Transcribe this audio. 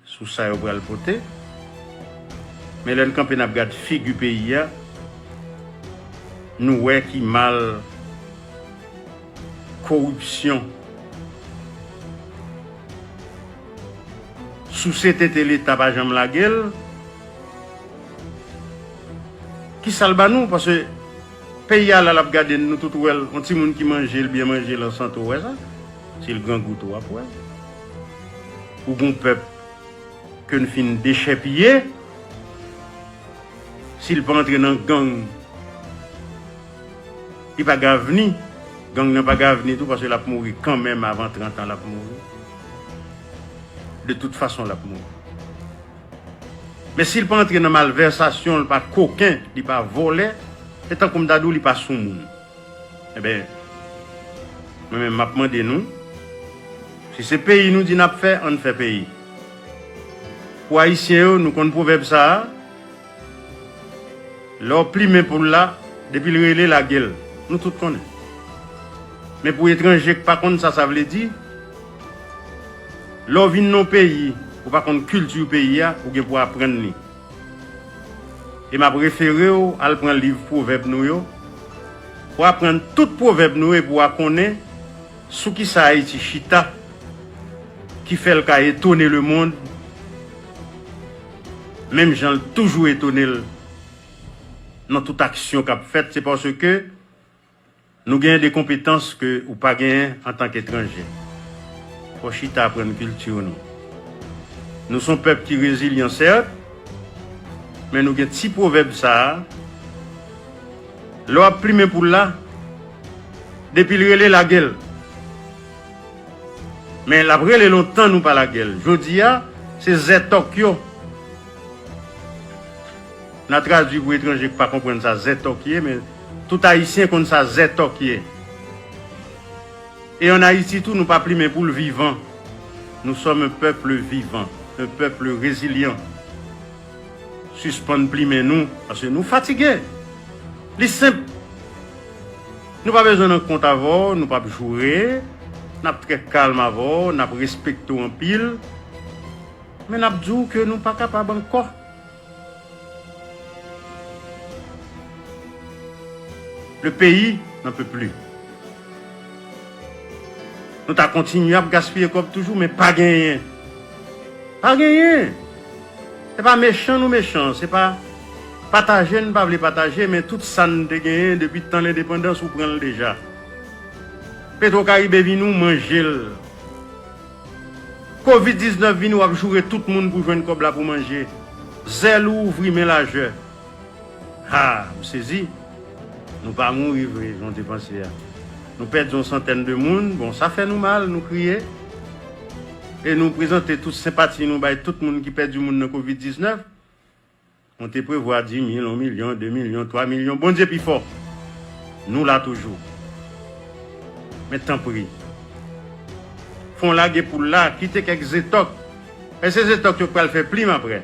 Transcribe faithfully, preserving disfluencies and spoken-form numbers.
sou sa yo pral pote. Men lè n kanpe n ap gad figi peyi a, nou wè ki mal koripsyon. Souse tete Leta pa janm lage l. Kisa l ba nou? Paske peyi a la, l ap gade n, nou tout wè l. Yon timoun ki manje, l byen manje, l an sante, w wè sa? Si l grangou tou, w ap wè. Ou gon pèp ke n fin dechèpiye, si l pa antre nan gang, li pa gen avni. Gang nan pa gen avni tou, paske l ap mouri kanmenm, avan trant an, l ap mouri. De tout fason, l ap mouri. Men si l pa antre nan malvèsasyon, li pa koken, li pa vòlè, se tankou m ta di w li pa soumoun. Enben, mwen menm, m ap mande nou, si se peyi nou di n ap fè, ann fè peyi. Pou Ayisyen yo, nou konn pwovèb sa a, lè w plimen poul la, depi l rele, lage l. Nou tout konnen. Men pou etranje k pa konn sa sa vle di, lè w vin nan yon peyi, ou pa konn kilti peyi a, ou gen pou aprann li. E m ap refere w al pran liv pwovèb nou yo, pou aprann tout pwovèb nou yo, epi w a konnen sou kisa Ayiti chita, ki fè l ka etone lemonn, menm jan l toujou etone l nan tout aksyon k ap fèt, se paske nou genyen de konpetans ke ou pa genyen antanke etranje. Fò w chita aprann kilti nou. Nou se yon pèp ki rezilyan, sèt, men nou gen ti pwovèb sa a, lè w ap plimen poul la, depi l rele, lage l. Men l ap rele lontan nou pa lage l. Jodi a, se zètòk yo. N a tradui pou etranje k pa konprann sa zètòk ye, men tout Ayisyen konn sa zètòk ye. E ann Ayiti tou, nou pa plimen poul vivan. Nous sommes un peuple vivant, un peuple résilient. Sispann plimen nou, paske nou fatige. Li senp. Nou pa bezwen nan kont avè w, nou p ap joure, n ap trè kalm avè w, n ap respekte w anpil, men n ap di w ke nou pa kapab ankò. Le pays n'en peut plus. Nou ta kontinye ap gaspiye kòb toujou, men pa genyen. Pa genyen. Se pa mechan nou mechan, se pa pataje n pa vle pataje, men tout sa n te genyen depi tan lendepandans, ou pran l deja. Petro Caribe vini, w manje l. Kovid diznèf vini, w ap joure tout moun pou jwenn kòb la pou manje. Zèl ou ouvri, men lajè. Ha, m sezi. Nou pa mouri vre, jan w te panse a. Nou pèdi yon santèn de moun. Bon, sa fè nou mal, nou kriye. E nou prezante tout senpati nou bay tout moun ki pèdi moun nan kovid diznèf. Nou te prevwa dis mil, yon milyon, de milyon, twa milyon. Bondye pi fò. Nou la toujou. Men tanpri, fè w lage poul la, kite kèk zètòk. E se zètòk yo k pral fè plim apre.